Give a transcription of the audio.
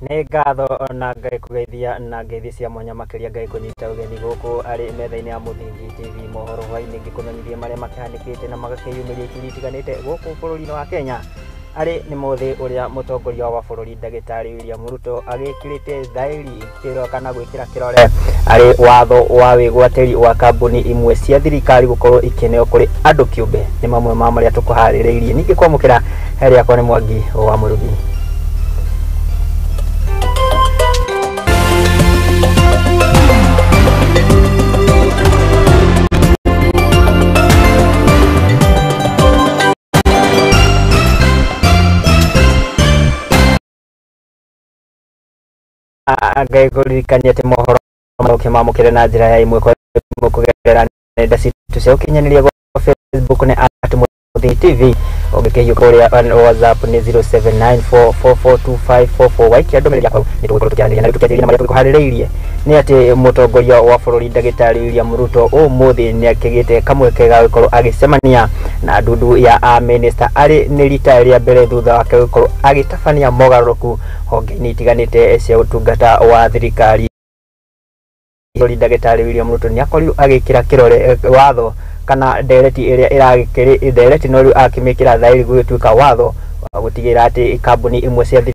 Nĩ ngatho na Ngai kũgeithia na ngeithi cia mwanya makĩria Ngai kũnyita ũgeni gũkũ arĩ metha-inĩ ya Mũthingi TV mohoro hwainĩ ngĩkũmenyithia marĩa makĩhanĩkĩte na magakĩyumĩria ikundi itiganĩte gũkũ bũrũri-inĩ wa Kenya. Arĩ nĩ mũthĩ ũrĩa mũtongoria wa bũrũri ndagĩtarĩ William Ruto agĩkĩrĩte thaĩri kĩro kana gwĩkĩra kĩrore arĩ watho wa wĩgwatĩri wa kambuni imwe cia thirikari gũkorwo ikĩneo kũrĩ andũ kĩũmbe. Nĩ mamwe ma marĩa tũkũharĩrĩirie. Ningĩ kwamũkĩra harĩ yakwa nĩ Mwangi wa Mũrugi. Ngai kũririkania atĩ mohoro ũkĩmamũkĩre na njĩra ya ĩmwe kwa ĩmwe kũgerera nenda citũ cia ũkinyanĩria gwa Facebook nĩ at Mũthingi TV, ũngĩkĩhiũka kũrĩa WhatsApp nĩ 0794442544. Waikia ndũmĩrĩri yaku nĩ tũgũkorwo tũkĩaranĩria na tũkĩanjĩrĩria na marĩa tũkũharĩrĩirie. Nĩ atĩ mũtongoria wa bũrũri ndagĩtarĩ William Ruto ũmũthĩ nĩ akĩgĩte kamweke ga gũkorwo agĩcemania na ndundu ya amĩnĩsta arĩ nĩ rita rĩa mbere thutha wake gũkorwo agĩtabania mogarũrũku honge-inĩ itiganĩte cia ũtungata wa thirikari. Ndagĩtarĩ William Ruto nĩ akorirwo agĩkĩra kĩrore watho kana ndereti ĩrĩa ĩragĩkĩrĩ ndereti no rĩu akĩmĩkĩra thaĩri gũgĩtuĩka watho wa gũtigĩrĩra atĩ kambuni imwe cia